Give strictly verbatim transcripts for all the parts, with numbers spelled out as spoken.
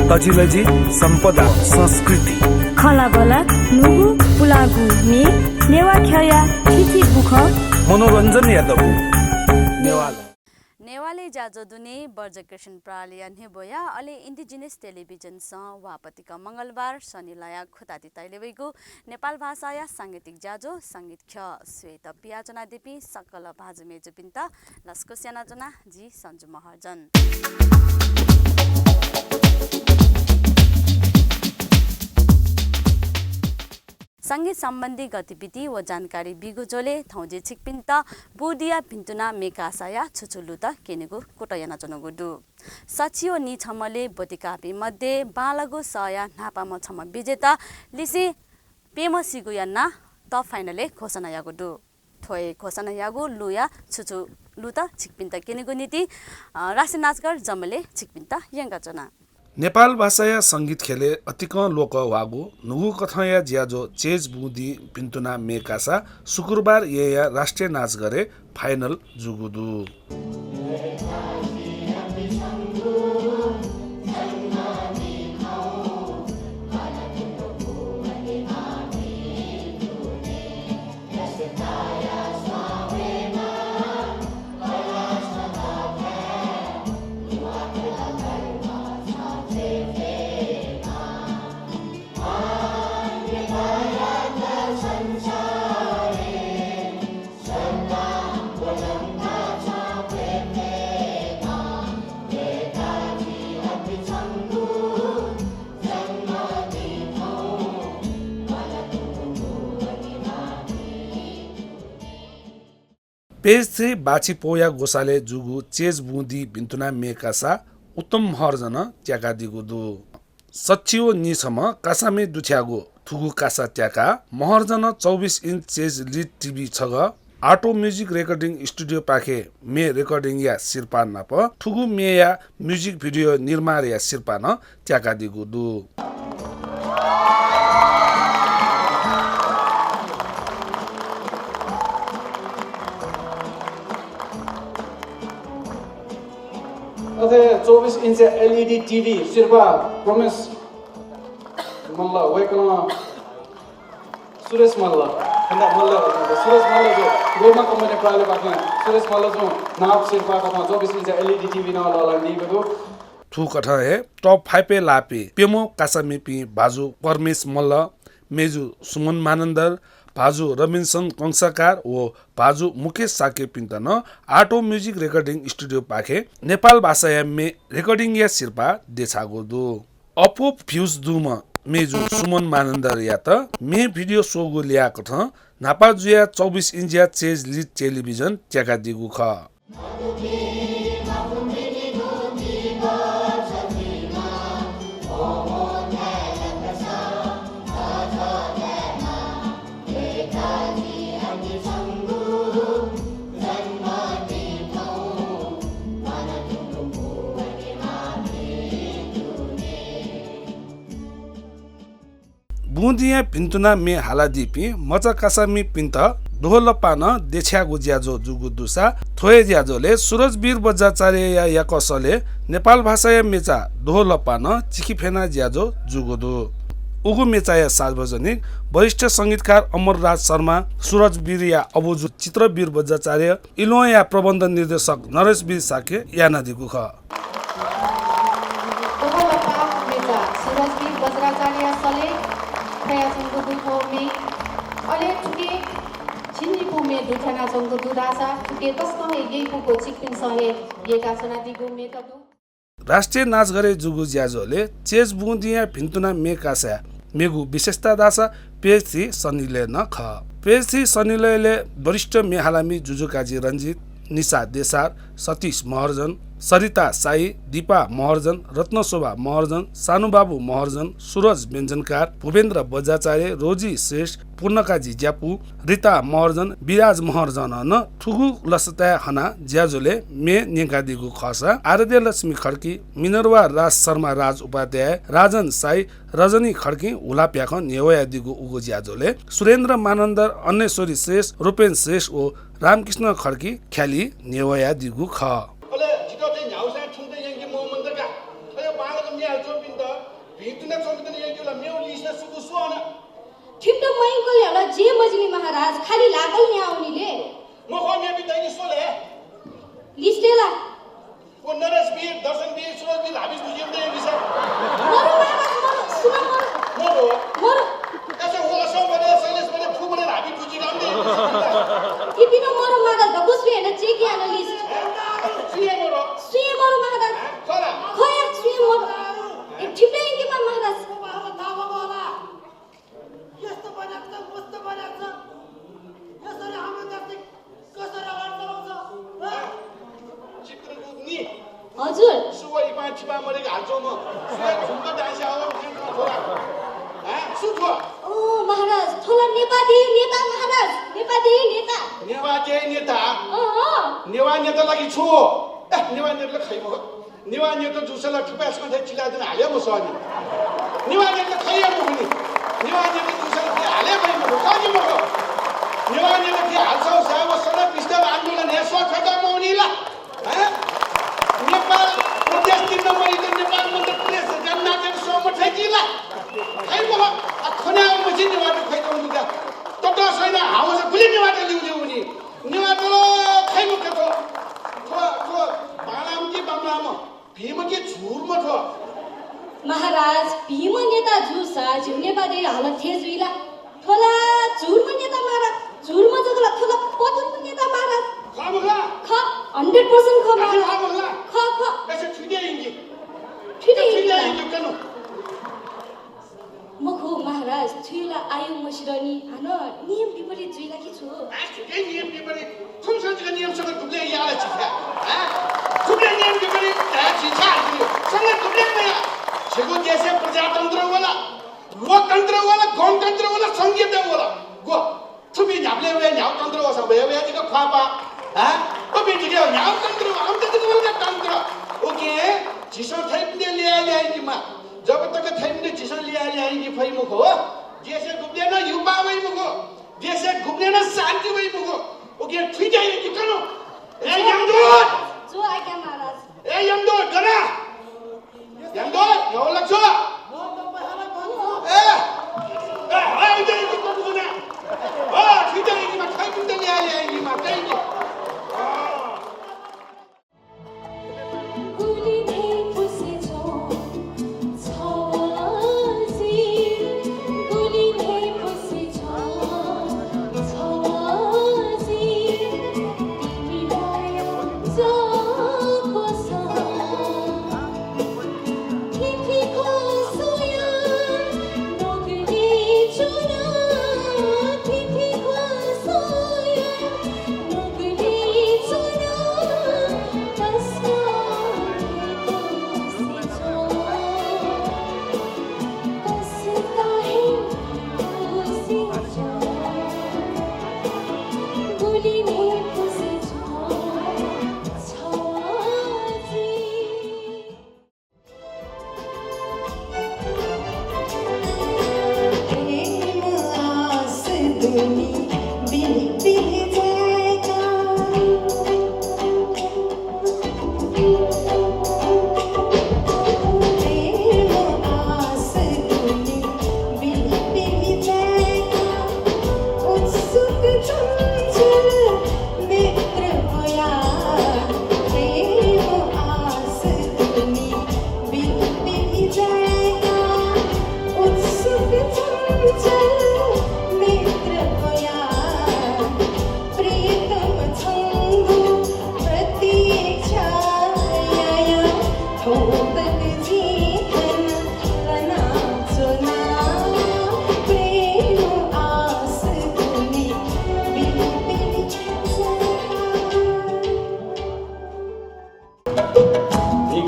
तजिलजि, सम्पदा, संस्कृति, खँल्हाबल्हा, न्हूगु पुलांगु म्ये, नेवाः ख्यःया थीथी बुखँ, मनोरञ्जनया दबू। नेवाः नेवालय् ज्याझ्वः दुने बज्रकृष्ण प्रहारया न्ह्यब्वया, अले Indigenous Television नं वाःपतिक मंगलबार सनिलया खुताति तइले वइगु नेपाल भाषाया सांगीतिक ज्याझ्वः संगीत ख्यः स्वयेत पियाच्वनादीपिं सकल भाजु मय्जुपिन्त लसकुस यानाच्वना, जि सन्जु महर्जन। संगीत सम्बन्धी गतिविधि व जानकारी बीगु झ्वलय् थौं जि छिकपिन्त बुँदिया भिन्तुना म्ये कासाया छुं छुं लुत क्यनेगु कुतः यानाच्वनागु दु। सछि व नीछम्हलय् ब्वति काःपिं मध्ये बांलाःगु सःया न्हापांम्ह छम्ह विजेता लिसें प्यम्ह सिगुया नां top final-य् घोषणा याःगु दु। थ्व हे घोषणा याःगु लुँया छुं छुं लुत छिकपिन्त क्यनेगु निंतिं, अ, राष्ट्रिय नाचघर जमलय् छिकपिन्त यंकाच्वना। नेपाल भाषाया संगीत ख्यलय् अतिकं लोकंह्वाःगु न्हूगु कथंया ज्याझ्वः चेज बुँदिं भिन्तुना म्ये कासा शुक्रबार येँया राष्ट्रिय नाचघरय् final जूगु दु। Page three बाछिपोया ग्वसालय् जूगु चेज बुँदिं भिन्तुना म्ये कासा उत्तम महर्जनं त्याकादीगु दु। सछि व नीछम्ह कासामि दुथ्याःगु थुगु कासा त्याकाः महर्जनं चौबिस inch चेज lead TV छगः, Auto Music Recording Studio पाखें म्ये recording-या सिरपाः नाप थुगु म्येया music video निर्माणया सिरपाः नं त्याकादीगु दु। अथे चौबिस inch-या LED TV सिरपाः प्रमेश मल्ल, वय्कलं सुरेश मल्ल, खन्दा मल्ल, सुरेश मल्ल जु, गोमा कम्पनी प्रालि पाखें सुरेश मल्ल जु नाप सिरपाः कथं चौबिस inch-या LED TV नं लःल्हानादीगु दु। थुकथं हे top five-य् लाःपिं प्यम्ह कासामिपिं भाजु परमेश मल्ल, मय्जु सुमन मानन्धर, भाजु रबिन्सन कंसाकार व भाजु मुकेश शाक्यपिन्त नं Auto Music Recording Studio पाखें नेपाल भाषाया म्ये recording-या सिरपाः देछाःगु दु। अप्वः views दुम्ह मय्जु सुमन मानन्धरयात म्ये video स्वःगु ल्याःकथं न्हापा जुयाः चौबिस inch-या चेज lead television त्याकादीगु खः। बुँदिया भिन्तुना म्ये हालादीपिं मचा कासामिपिन्त द्वहंलप्पा नं देछायेगु ज्याझ्वः जूगु दुसा, थ्व हे ज्याझ्वलय् सुरजवीर बज्राचार्यया याकःसलय् नेपाल भाषाया म्येचा द्वहंलप्पा नं चिखि फ्यना ज्याझ्वः जूगु दु। उगु म्येचाया सार्वजनिक वरिष्ठ संगीतकार अमरराज शर्मा, सुरजवीरया अबुजु चित्रवीर बज्राचार्य, इलोहंया प्रबन्ध निर्देशक नरेशवीर शाक्यं यानादीगु खः। द्वहंलप्पा म्येचा सुरजवीर बज्राचार्यया सलय् ख्वयाच्वंगु दु थ्व म्ये। अले थुके झिंनिपु म्ये दुथ्यानाच्वंगु दु धाःसा थुके तसकं हे यइपुगु छिकपिन्सं हे यय्काच्वनादीगु म्ये दु। राष्ट्रिय नाचघरय् जूगु ज्याझ्वलय् चेज बुँदिया भिन्तुना म्ये कासाय् मेगु विशेषता धाःसा page three सनिलय् नं खः। Page three सनिलय् वरिष्ठ म्ये हालामि जुजुकाजी रञ्जित, निशा देसार, सतीश महर्जन, सरिता साई, दीपा महर्जन, रत्नशोभा महर्जन, सानुबाबु महर्जन, सुरज व्यञ्जनकार, भूपेन्द्र बज्राचार्य, रोजी श्रेष्ठ, पूर्णकाजी ज्यापु, रिता महर्जन, विराज महर्जनं नं थुगु लसताय् हनाः ज्याझ्वलय् म्ये न्यंकादीगु खःसा आराध्य लक्ष्मी खड्की, मिनर्वा राज शर्मा, राज उपाध्याय, राजन साई, रजनी खड्कीं हुलाप्याखं न्ह्यवयादीगु उगु ज्याझ्वलय् सुरेन्द्र मानन्धर, अन्नेश्वरी श्रेष्ठ, रूपेन श्रेष्ठ व रामकृष्ण खड्कीं ख्यालि न्ह्यवयादीगु खः। अले जितः चाहिँ न्ह्याउसां थुमते यंके मवमन्त का। अले बांलाक म्ये हालाच्वंपिन्त वैंकल याला जे मजिली महाराज, खाली लागल न्याउनिले। मखो मेबी दैनि सोले। लिस्टेला। वो नरेश वीर, दर्शन वीर, सुरज वीर, हाबी बुझियम दे विषय। मरु महाराज, मरु, सुन मरु। मरु। मरु। ऐसे वो असो बने, सलेस बने, फू बने, हाबी बुझियम दे। इपिनो मरु महाराज, दकुस भी है ना, चेक या ना लिस्ट। सुये मरु। सुये मरु महाराज। खरा। खया, सुये मरु। ए, ठिप्ले इनके मा महाराज। यस्तो बनाएको छ, मस्त बनाएको छ। यसरी हाम्रो जाति कसरी अगाडि बढाउँछ, हँ? चित्रगुप्त नि। हजुर। सुवा इपां छिपां मरेको हाल्छौँ म। सुवा झुम्का डान्स आवर थोडा। हँ? सु थ्व? ओ, महाराज, थ्व ला नेपाः देय् नेता महाराज, नेपाः देय् नेता। नेवाः देय् नेता? अँ, अँ। नेवाः नेता लागि छु? ए, नेवाः नेता खै मखु। नेवाः नेता जूसा ला थुपाय्‌सकं थें चिलाय् हाले मसःनि। नेवाः नेता खइ हे मखुनि। नेवाः नेता जूसा ला थें हाले मखु, खइ मखु। नेवाः नेता थें हाल्छौ साय् व सडक विस्तार आन्दोलन हे सः खय्‌का मवनी ला? हँ? नेपाल प्रदेश तीन नम्बर इदँ नेपाल मन्त्र प्रदेश गणना तें सः मथय्‌की ला? खइ मखु। आ, खन्याः मछि नेवाः नेता खइ मखु। ततः सैना हावस गुलि नेवाः नेता लिउ लिउ नि। नेवाः नेता खइ मखु थ्व। थ्व, थ्व बांलाःम्ह कि बांमलाःम्ह? भिंम्ह कि झुम्ह थ्व? महाराज, भिंम्ह नेता जूसा झी नेपाः देय् हालत थें जुइ ला? थ्व ला झुम्ह नेता महाराज, झुम्ह जक ला, थ्व ला पतुम्ह नेता महाराज। खः मखु ला? खः, hundred percent खः महाराज। खः मखु ला? खः, खः। अय्‌सा थुइके यंकि। थुइके यंकि ला? मखु महाराज, थुइ ला आयु मसिदनि, हानं नियम विपरीत जुइ ला कि छु? आ, थुके नियम विपरीत। थुमिसं जिगु नियम संग दुब्ले याला छिका। आ? थुके नियम विपरीत धाये छिका। संग दुब्ले मया। झीगु देशय् प्रजातन्त्र वल, लोकतन्त्र वल, गणतन्त्र वल, संघीयता वल। गु थुमि न्ह्याबलें वया न्ह्यागु तन्त्र वःसा वया वया जिगु ख्वाःपाः। हँ? थुमि जिगु न्ह्यागु तन्त्र व, अम्त जिगु वल तन्त्र। उकिं झीसं थैपिन्त ल्याः ल्याः यंकेमाः। जब तक थैपिन्त झीसं ल्याः ल्याः यंके फइ मखु, देशय् गुबलें नं युपा वइ मखु, देशय् गुबलें नं शान्ति वइ मखु। उकिं थुइके यंकि कनु। ए यमदूत! जो आज्ञा महाराज। ए यमदूत, गन? यमदूत, न्ह्यागु ला छु? ए, ए, हाय, उइके यंकि कनु गन? अ, थुइके यंकेमाः, थैपिन्त ल्याः ल्याः यंकेमाः, थैपिन्त।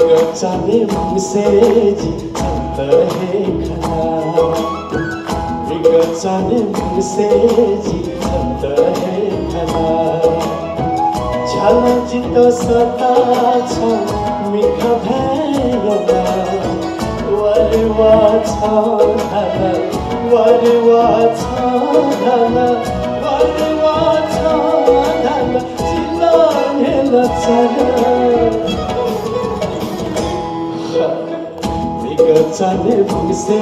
विगत चान्हय् मुंसे जिं छन्त हे खना। विगत चान्हय् मुंसे जिं छन्त हे खना। झ्यालं जितः सःता छं मिखा भ्याय् याना। वा रे वा छं धाल, वा रे वा छं धाल, वा रे वा छं धाल, जितः न्ह्यलं चाल। विगत चान्हय् मुंसे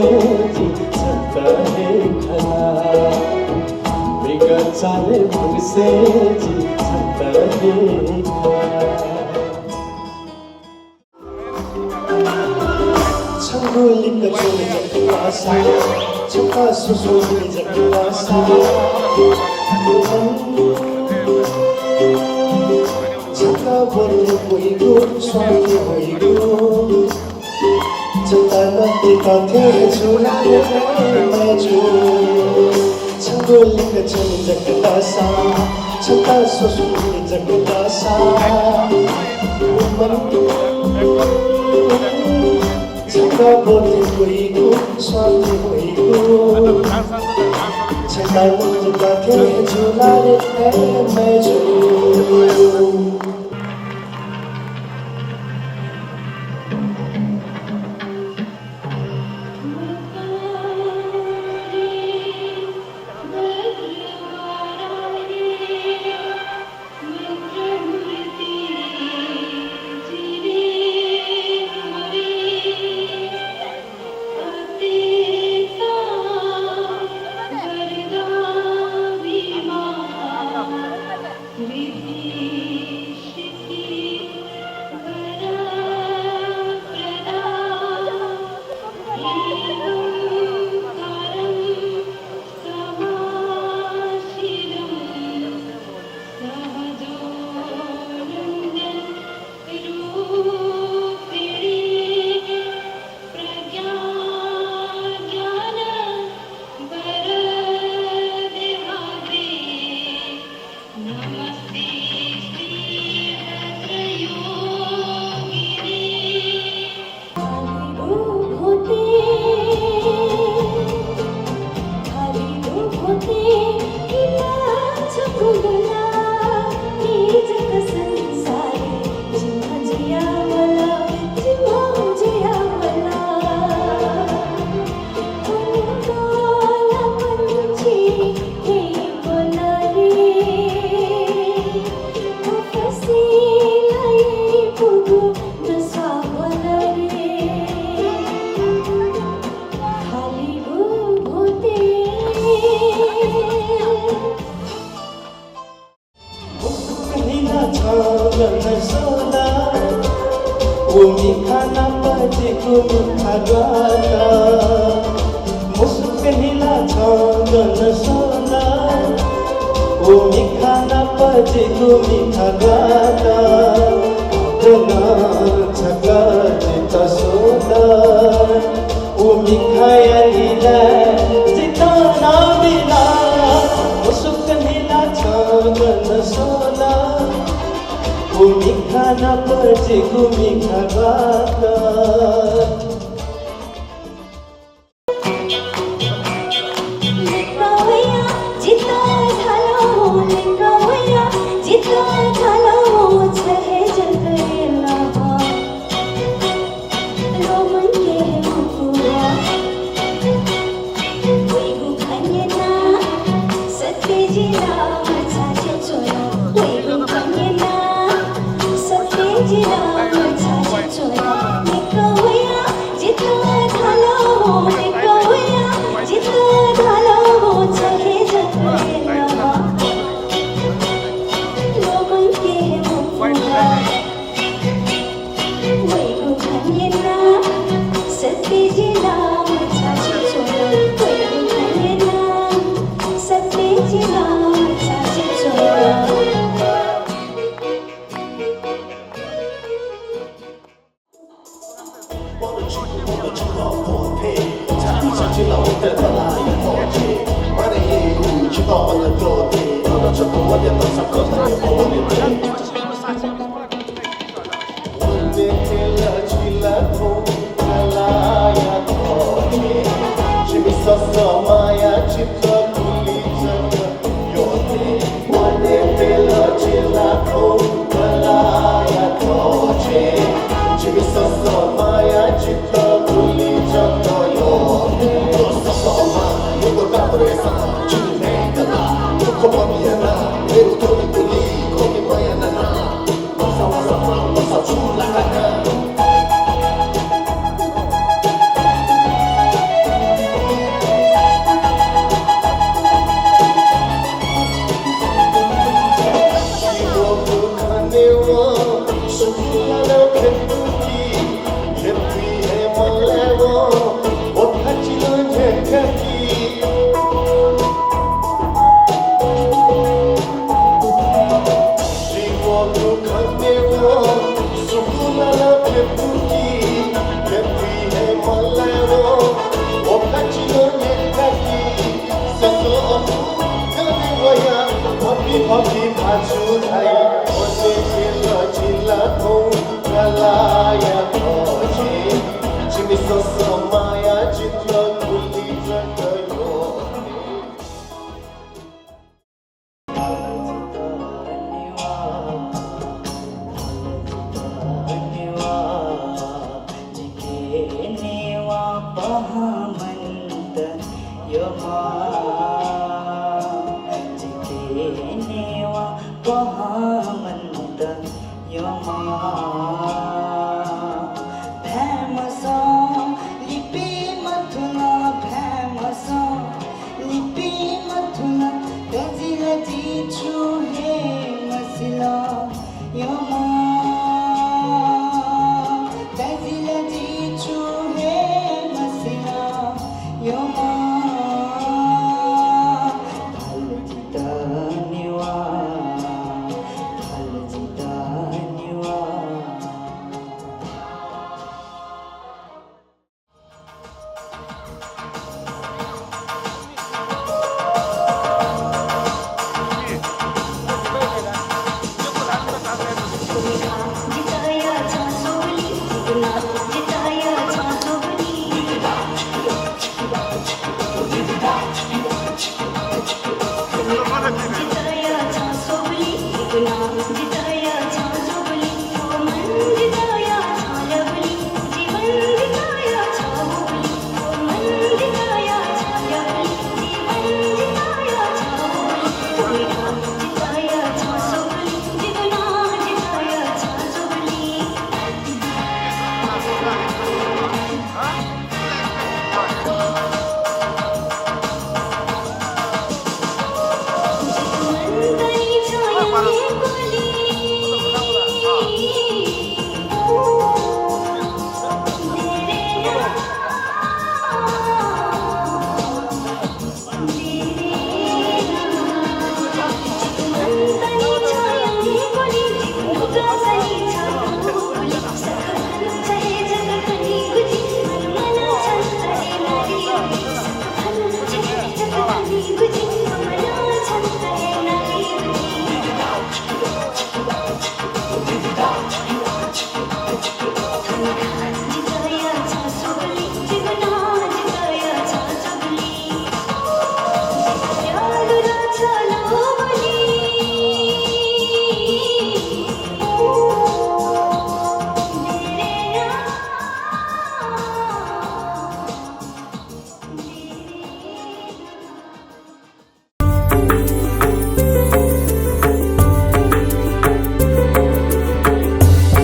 जिं छन्त छंगु लिक्क च्वने जक आशा, छता स्वस्वने जक आशा। छता बरु वइगु, स्वाति वइगु। छता नति तथे जुलाले मय्जु। छंगु लिक्क च्वने जक आशा, छता स्वस्वने जक आशा। छता बरु वइगु, स्वाति वइगु। छता नति तथे जुलाले मय्जु। व मिखा नाप जिगु मिखा ग्वात। मुसुक हिला छं गन स्वना। व मिखा नाप जिगु मिखा ग्वात। गन छकः जितः स्वना। व मिखाया लिलाय् जितः नाबिला। मुसुक हिला छं गन स्वना। व मिखा नाप जिगु मिखा ग्वात।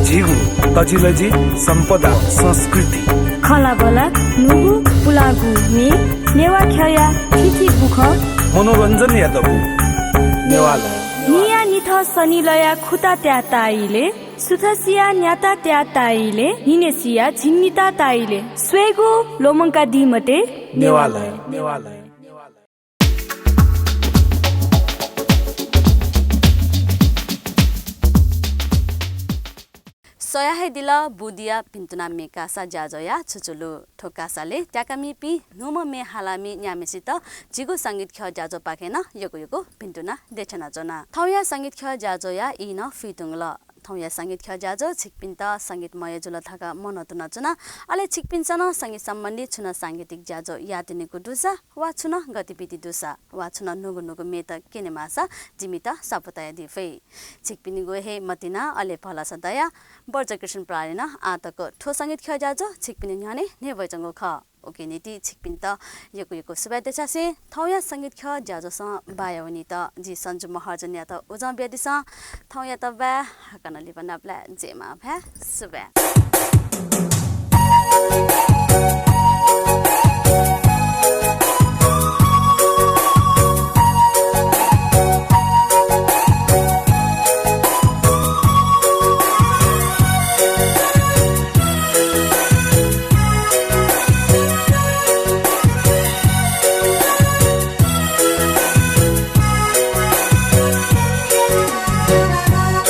झीगु तजिलजि सम्पदा संस्कृति। खँल्हाबल्हा न्हूगु पुलांगु म्ये नेवाः ख्यःया थीथी बुखँ। मनोरञ्जनया दबू नेवालय। न्हिया निथं सनिलया खुता त्याः ताइले, सुथसिया न्याता त्याः ताइले, न्हिनेसिया झिंनिता ताइले। स्वयेगु ल्वःमंकादी मते नेवालय। नेवालय। स्वया हे दिल बुदिया भिन्तुना म्ये कासा ज्याझ्वःया छुचुलु। थ्व कासालय् त्याकामिपिं न्हूम्ह म्ये हालामि न्याम्हेसित झीगु संगीत ख्यः ज्याझ्वःपाखें नं यक्व यक्व भिन्तुना देछानाच्वना। थौंया संगीत ख्यः ज्याझ्वःया ई नं फुइधुंकल। थौंया संगीत ख्यः ज्याझ्वः छिकपिन्त संगीतमय जुल धकाः मनंतुनाच्वना। अले छिकपिन्सं नं संगीत सम्बन्धी छुं नं सांगीतिक ज्याझ्वः यायेत्यनागु दुसा वा छुं नं गतिविधि दुसा वा छुं नं न्हूगु न्हूगु म्येत क्यने माःसा जिमित स्वापू तयादी फइ। छिकपिनिगु हे मतिना अले भलसा दयाः बर्जकृष्ण प्राणीं नं आः तक थ्व संगीत ख्यः ज्याझ्वः छिकपिनि न्ह्यःने न्ह्यब्वयाच्वंगु खः। उकिया निंतिं छिकपिन्त यक्व यक्व सुभाय् देछासें थौंया संगीत ख्यः ज्याझ्वलय् बाया वनेत जि सन्जु महर्जनयात उजं बियादिसँ। थौंयात बाय्, हाकनं लिपा नापलाये। जय मांभाय्, सुभाय्।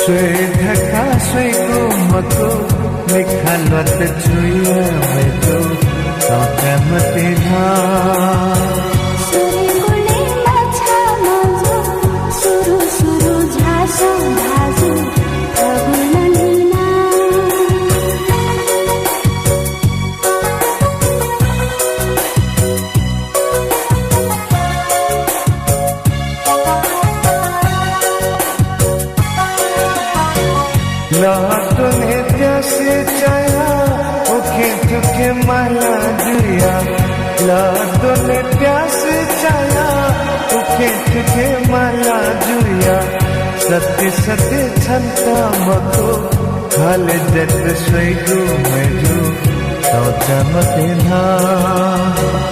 स्वये धकाः स्वयेगु मखु, मिखा ल्वात छु याये मय्जु, तं चाये मते नं। सुरि गुलि मछाः मजू, सुरु सुरु झासँ भाजु, खगु नलिना। लः त्वने प्यासे चाया, उखें थुखें माला जुया। लः त्वने प्यासे चाया, उखें थुखें माला जुया। सत्य सत्य छन्त मखु, खले जक स्वइगु मय्जु, तं चाये मते नं।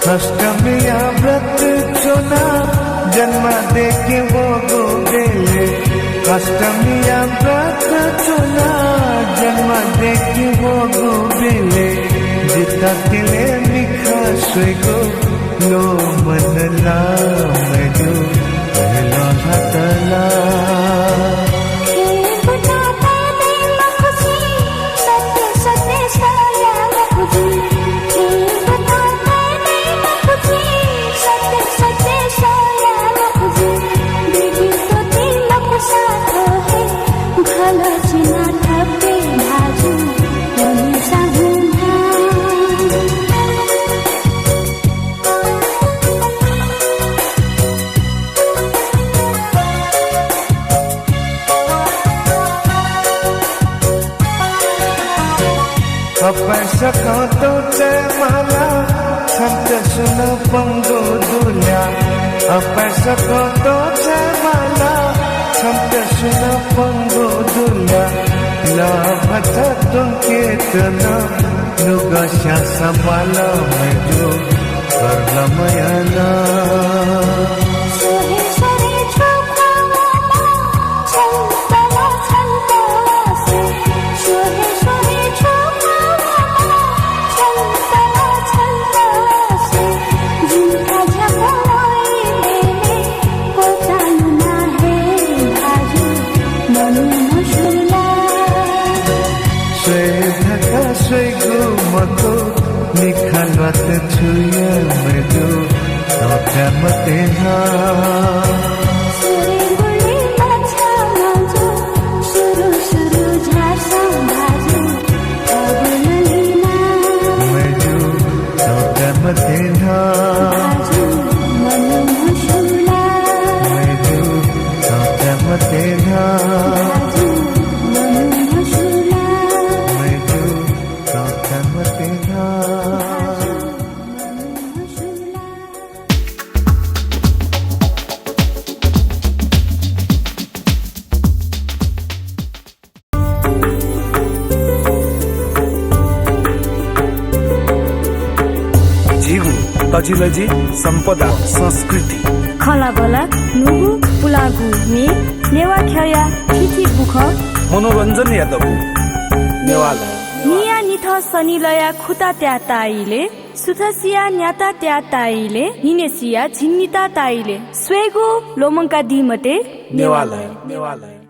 अष्टमिया व्रत च्वना, जन्म दय्के वःगु बेले। अष्टमिया व्रत च्वना, जन्म दय्के वःगु बेले। जितः तिले मिखा स्वइगु, ल्वःमन ला मय्जु, भ्वय् ल्वहंतला। अपय्सकं तं चाये माला, छन्त सुनं पंगु दुल्या। अपय्सकं तं चाये माला, छन्त सुनं पंगु दुल्या। लः भचा त्वंकेत नं नुगः स्याःसा म्वाल मय्जु, कर्लमय् नं। स्वये धकाः स्वइगु मखु, मिखा ल्वात छु याये मय्जु, तं चाये मते नं। मय्जु, तं चाये मते नं। मय्जु, तं चाये मते नं। मय्जु, तं चाये मते नं। झीगु तजिलजि सम्पदा संस्कृति। खँल्हाबल्हा न्हूगु पुलांगु म्ये, नेवाः ख्यःया थीथी बुखँ। मनोरञ्जनया दबू नेवालय। न्हिया निथं सनिलया खुता त्याः ताइले, सुथसिया न्याता त्याः ताइले, न्हिनेसिया झिंनिता ताइले। स्वयेगु ल्वःमंकादी मते। नेवालय। नेवालय।